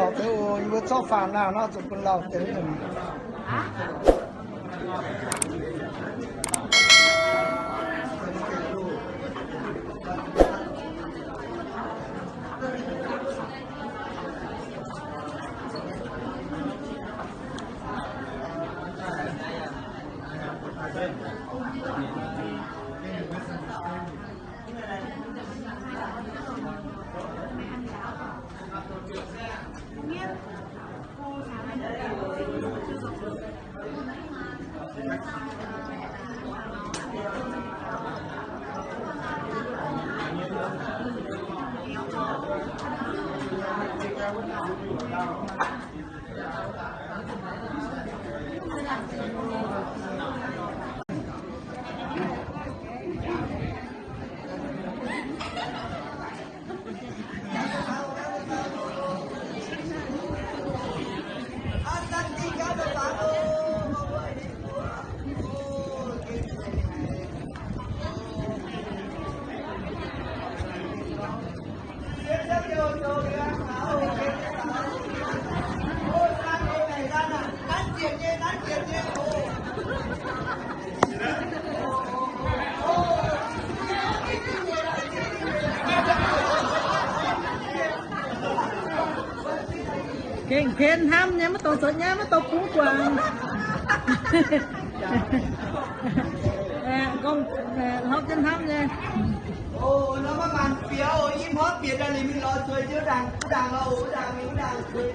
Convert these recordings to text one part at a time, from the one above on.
Lauh deix oc, yie mbuo zorqv faam naanc nor zuqc bun lauh deix nyei. Gengh pen hnamv nyei, maiv dungx zoux nyei, maiv dungx bungx guangc. Hlorpv jienv hnamv nyei. Nor maiv maanc bieqc oc, i hmuangv bieqc daaih liuz mingh lorz zueiz jienv wuov ndaangc, wuov ndaangc oc, wuov ndaangc mingh wuov ndaangc zueiz.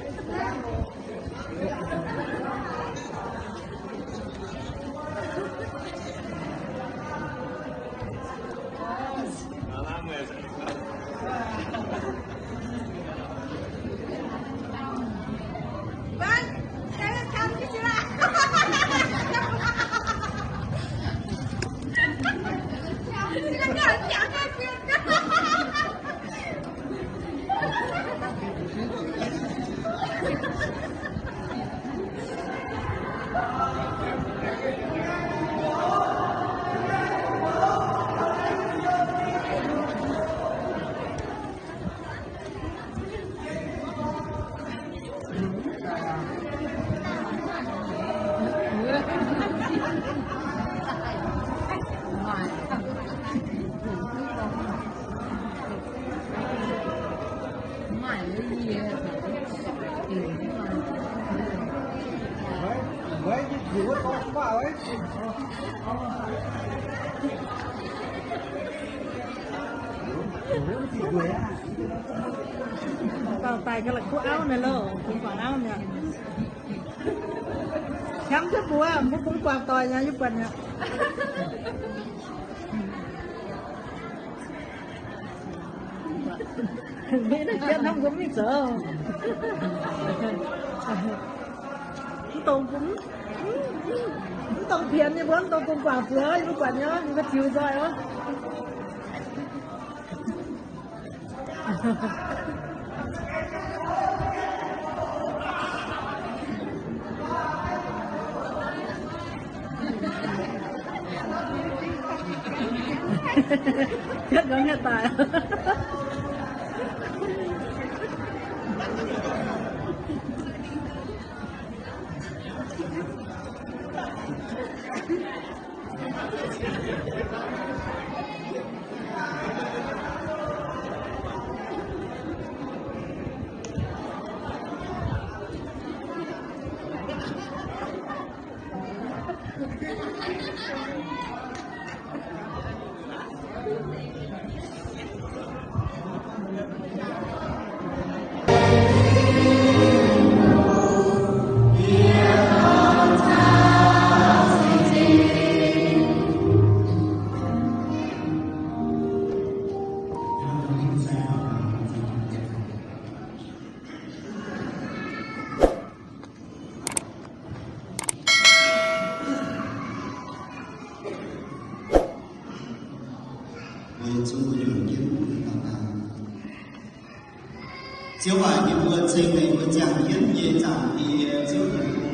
Dauh daaih ga'laqc kuv auv naaic loh, kungx guangc auv mi'aqv. Hiamv jienv mbuox mbuo kungx guangc doic nyei, yie buatc mi'aqv. Mbuo naaiv jienv hnamv mbuo mv zoux. Mv dongh, mv dongh pienx nyei, mbuo mv dongh kungx guangc buoz, yie mbuo buatc nyei, yie mbuo ziux nzoih oc. Cuotv nqorngv nyei daaih. Zungv mbuo yungz jienv daux gaux. Ziouv aac, yie mbuo ceng meih mbuo ziangh jienv nyei Zaangc Diex, Ziouv Tin-Hungh.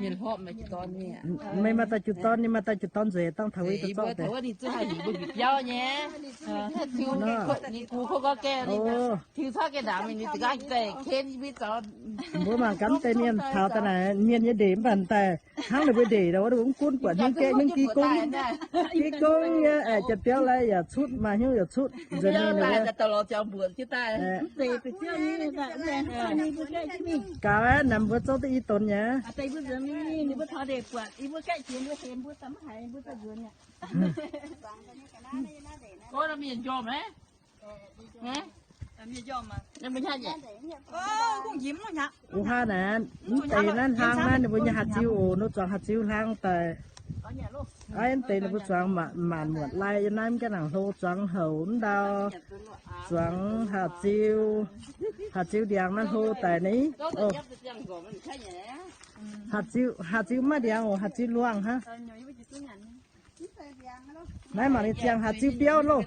Meih maaih daaih jiu dorn, ninh maaih daaih jiu dorn nzueic dangh taux wuov deix zorqv deix. Ninh gux kouv gorqv gaengh, tiux cuotv gaengh ndaangc mingh, ninh za'gengh daaih ken yie mbuo zoux. Mbuo mangc gaax deix mienh taux daaih naaic, mienh nyei ndeic mv baac daaih hnangv ninh mbuo ndeic ndau wuov, mv gunv buatc hingv gaeqv mingh gi gong, gi gong yie aengx jiex biauv lai yaac cutv, maaih hnyouv yaac cutv nzuonx mingh ninh mbuo. Gaux aqv, naaic mbuo zouv duqv i donx nyei. Wuov hnangv naaic, mv deix naaiv hlang naaiv ninh mbuo nyei haaix ziu oc, nor zuangx haaix ziu hlang daaih. Aav, mv deix ninh mbuo zuangx maanc muotc lai yiem naaiv mv gaengh nangc hlo, zuangx houc mv ndau, zuangx haaix ziu, haaix ziu ndiangx naaiv hlo daaih ni. Haaix ziu, haaix ziu maiv ndiangx oc, haaix ziu luangh hnangv. Naaiv mangc ninh ziangh haaix ziu biauv loh.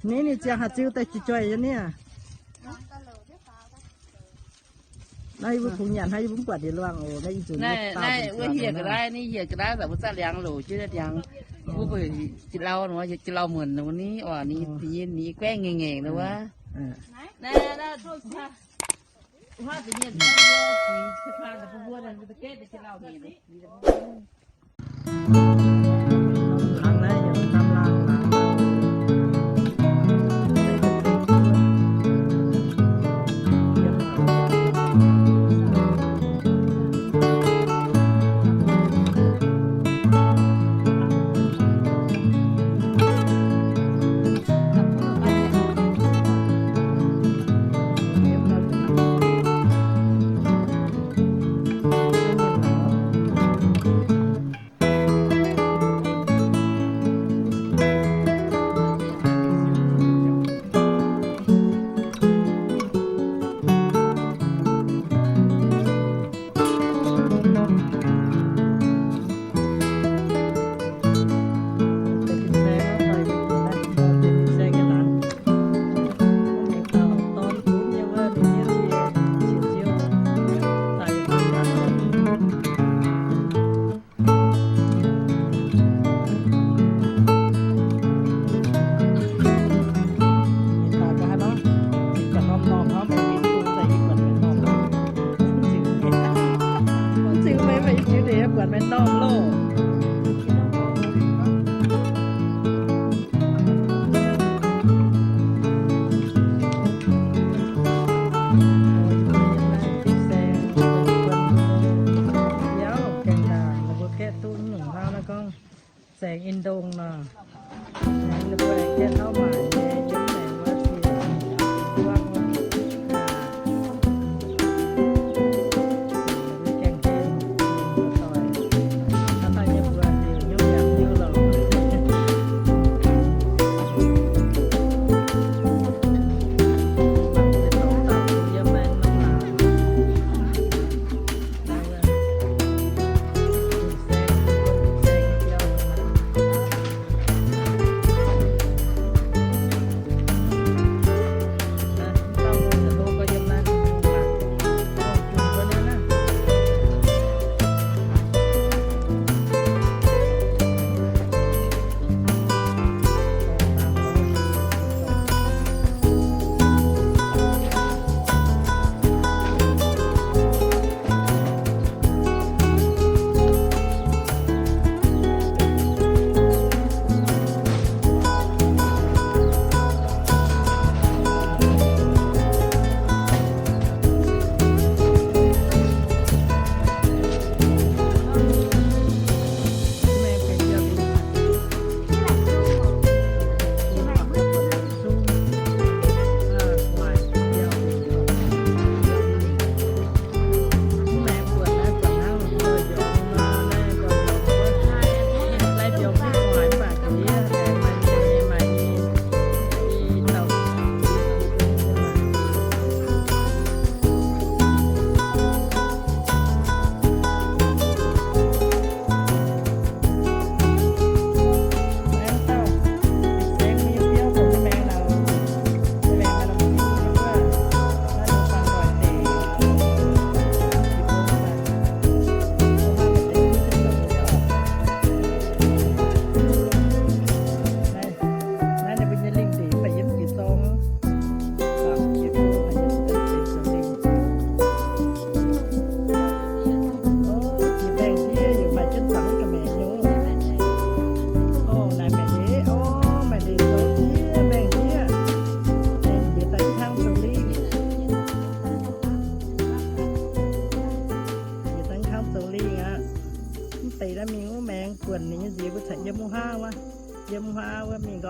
Ni ninh ziangh haaix ziu daaih jiex joih nyei niaa. Naaiv yie mbuo kungx nyanc hnangv, yie mbuo mv buatc ninh luangh oc. Naaiv yie nzunc naaiv wuov hieh ga'naaiv, naaiv hieh ga'naaiv mbuo zaqv ndiangx loc jienv ndiangx. Mbuo jiex lauh nor, jiex lauh muonc nor ni oc, ni guaengv ngaengc ngaengc nor wuov.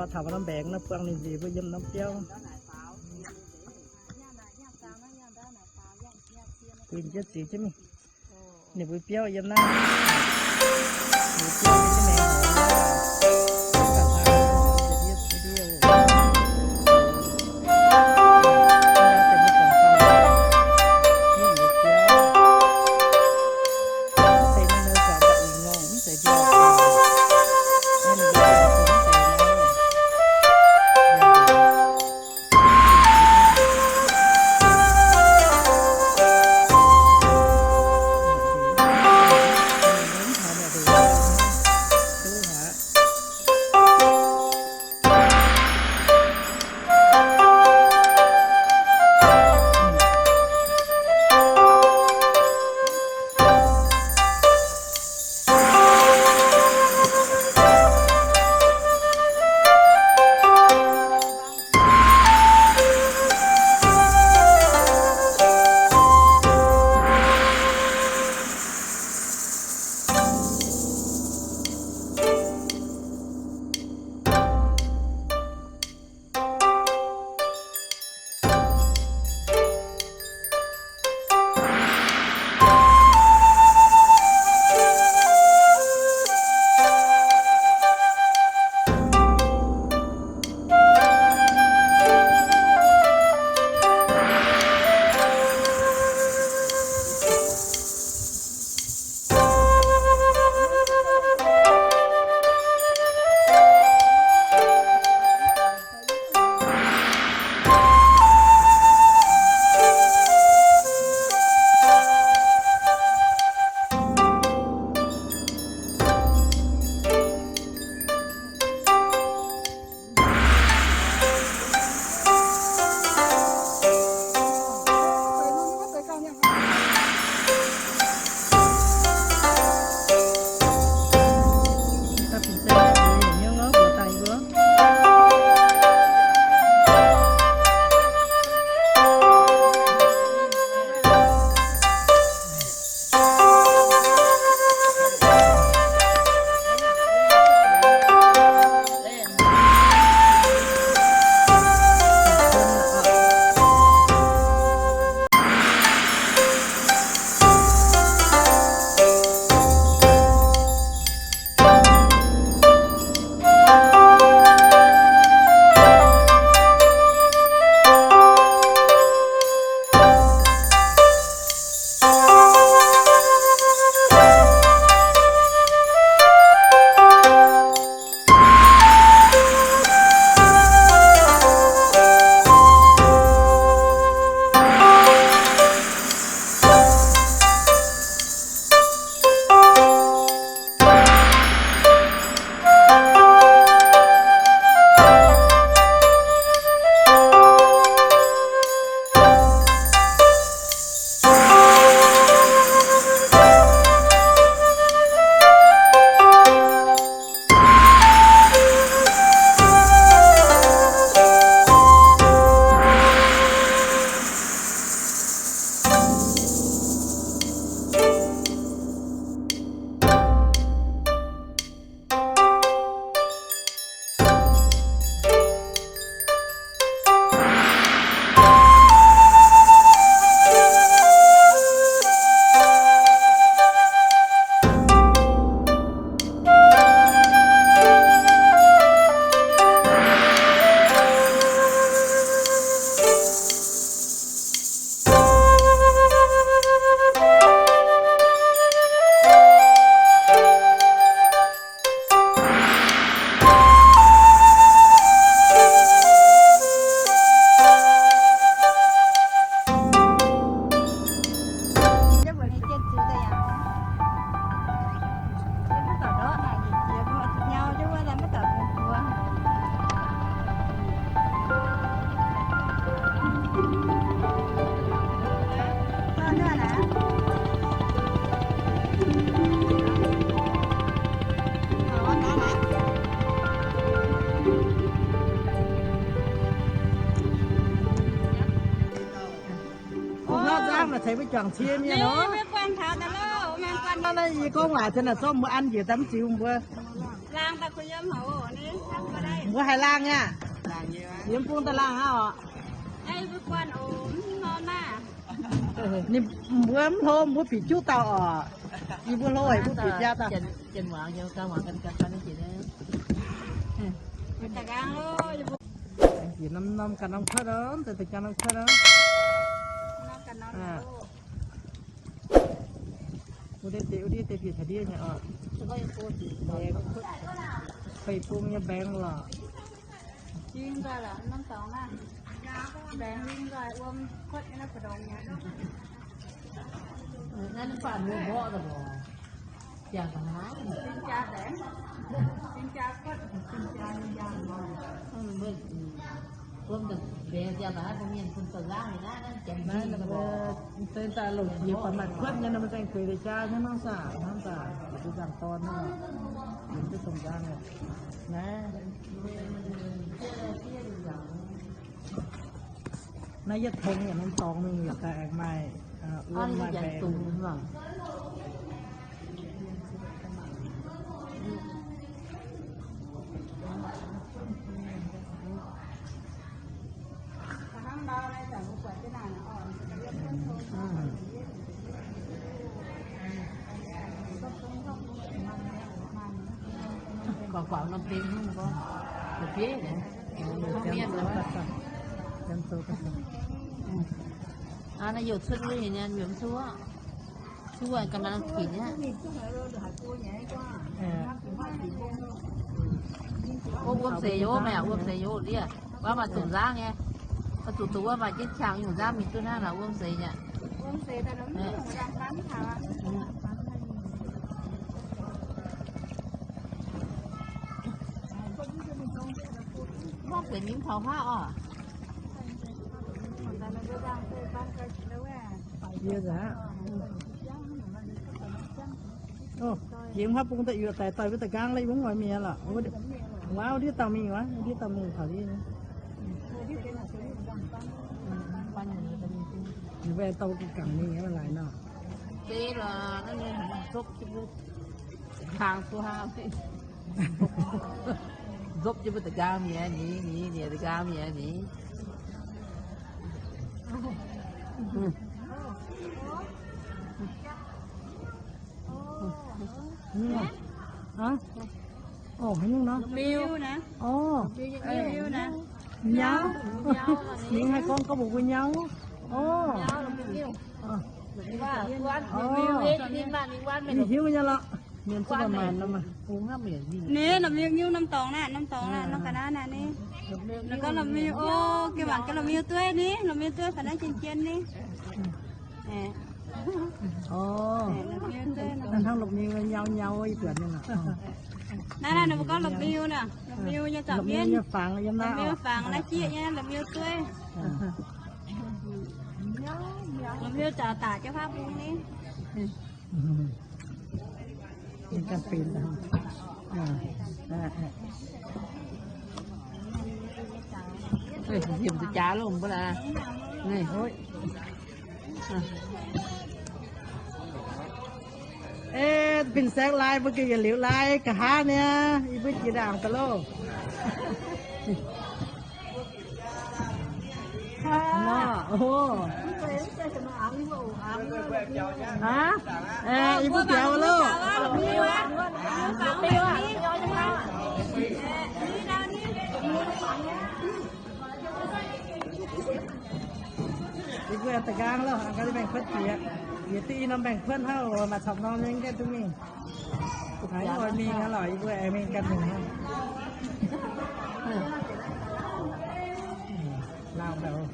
Taux norm mbaengx nor buangh ninh nziex mbuo yiem norm biauv. Guinh jienv ziux jienv mingh. Ninh mbuo biauv yiem naaiv. Hnangv naaiv ceix mbuo juangc cie mienh nor. Naaiv yie gorngv waac se naaic zorqv mbuo an njiec daaih mv ziux mbuo. Mbuo haiz laangh nyei aqv. Yiem bung daaih laangh aqv oc. Ninh mbuo mv hlo, mbuo bieqc juqv dauh oc. Yie mbuo hlo haic, mbuo bieqc jaa dauh. Bieqc norm norm ganh norm kuotv oc, deix ganh norm kuotv oc. Wuov deix deix wuov deix deix bieqc taux ndiev nyei oc. Fei bung nyei mbaengx lorqc. Naaiv daaih longc jiex baac maaih kuotv nyei nor, maaih zengh gueix deix jaa nyei hnangv saah, hnangv daaih, yietc duqv nzangc dorn hnangv, yietc duqv dongh nzangc naaiv. Naaiv yietc tong yaac norm dorngx mingh, yaac daaih aengx maaih wuom maaih baengx. Guangc guangc norm ding hnangv gorngv, la'bieiv naaic, mienh. Aa, naaiv youh cuotv wuov nyei, youh mv cuotv. Cuotv ga'naaiv kinc aqv. Wuov wuom seix yaac wuov, maaih wuom seix yaac wuov ndiev. Wuov maaih zuqc nzangv nyei. Maaih zuqc dongh wuov maaih jienv qangx nyungc nzangv mingh duqv hnangv naaic wuom seix nyei. Mborqv deix mingh taux haav oc. Yie aqv. Jiex haav bung da'yietv daaih doix mbuo da'nqaang la'yietv mv oix mienh lorqc. Wuov ndiev dauh mingh wuov, ndiev dauh mingh taux ndiev. Ninh mbuo dorh ga'gangc mingh laaix nor. Nzopv jienv mbuo da'nqaang mienh ni, ni, ni da'nqaang mienh ni. Nyauv. Nyauv. Mingh haih gorngv gorngv mbuox mbuo nyauv. Ninh hiuv nyei lorqc. Mienh zuqc maaih maanc nor maah. Ninh la'miuh nyungc norm dorngx naaiv, norm dorngx naaiv, norm ga'naaiv naaiv ni. Ninh gorngv la'miuh, o, gengh mangc gaax la'miuh dueiv ni, la'miuh dueiv fai naaiv jien jien ni. Hnangv la'miuh nyau nyau ih buonc nyei. Naaiv naaiv ninh mbuo gorngv la'miuh naaic, la'miuh nyei zangc mienv, la'miuh fangx naaiv jieqv nyei, la'miuh dueiv. La'miuh zaux daaih jienv haav bung ni. Hemx jaax lomh mbuo laaix. Eix, fin-saeng lai mbuo gengh yietc liuz lai nqa'haav niaa, yie mbuo jiex ndaangc daaih loh. Yie mbuo biaux loh. Yie mbuo da'nqaang loh, mbaengx-kuotv jiex. Yietc diuh i norm mbaengx-kuotv hnangv oc, maaih camv norm nyei gaengh duqv mingh. Haiz oix mingh aqv lorqc, yie mbuo aengx mingh ganh mingh hnangv. Laauh daaih.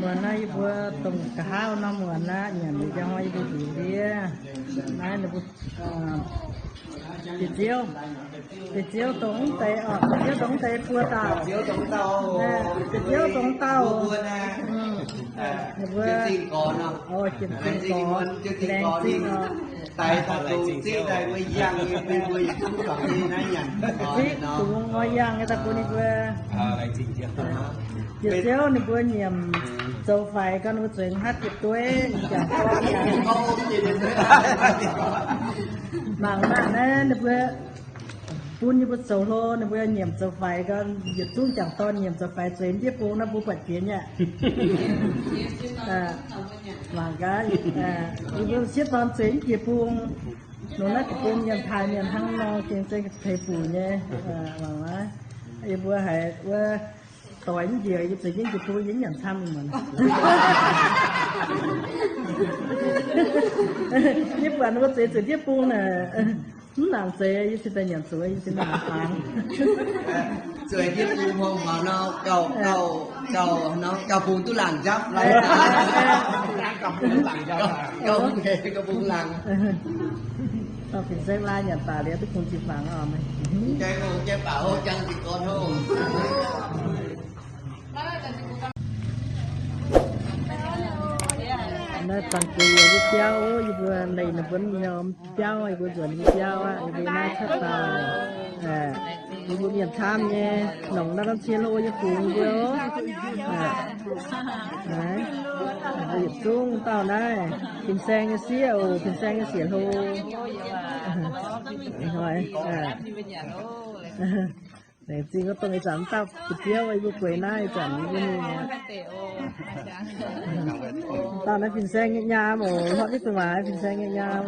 Muonz naaiv yie mbuo dongh nqa'haav norm muonz naaiv nyanc liuz njang hnoi yie mbuo njiec ndiev. Naaiv ninh mbuo deix ziouv, deix ziouv dongh mv deix, deix ziouv dongh mv deix buo dauh. Deix ziouv dongh dauh. Ninh mbuo, o, jienv zingh gorx, laengz zingh oc. Daaih daaih dongh zieqv daaih mbuo yangh nyei, mbuo yietc zungv dorngc nyei naaiv nyanc. Zieqv dungz nor yangh nyei daaih bun ninh mbuo. Yietc zungv ninh mbuo nyiemc zoux faix gau, ninh mbuo zueiz haav ziepc dueiv jangc dorn. Mangc maah, naaiv ninh mbuo bun ninh mbuo zoux hlo, ninh mbuo nyiemc zoux faix gau, yietc zungv jangc dorn nyiemc zoux faix zueiz ndiev bung naaiv mbuo buatc jiex nyei aqv. Mangc gaax, yie mbuo sieqv dorn zueiz jiex bung. Nongc naaiv deic-bung mienh taaih mienh hnangv nor, gengh se teix fuc nyei. Mangc naaiv, yie mbuo haiz wuov doix njiec, yie zueiz jienv jiex bung, yie mv nyanc camv mienh. Yie buatc ninh mbuo zueiz zueiz ndiev bung naaic, mv nangc zueiz, yie cingx daaih nyanc zueiz, yie cingx nangc fangx. Zueiz ndiev bung hmuangx maux nor, gauh, gauh, gauh, nor, gauh bung duqv laangc njapv. Gauh bung hec, gauh bung laangc. Fin-saeng laaih nyanc baac liuz duqv kungx ziqc fangx oc. Naaiv zanc jiex yie mbuo biauv, yie mbuo leih ninh mbuo nyei biauv, yie mbuo nzuonx nyei biauv aqv, yie mbuo naaiv cuotv dauh. Yie mbuo mienh camv nyei, longc naaiv norm cie hlo yie fungx yie mbuo. Naaiv, yietc zungv dauh naaiv, fin-saeng nyei sieqv oc, fin-saeng nyei sieqv hlo. Laengz zingh wuov dongh ih zanc mv dauh biauv, yie mbuo gueix naaiv ih zanc yie mbuo mingh. Dauh naaiv fin-saeng nyei nyaam oc, hnangv diqv dongh waac fin-saeng nyei nyaam.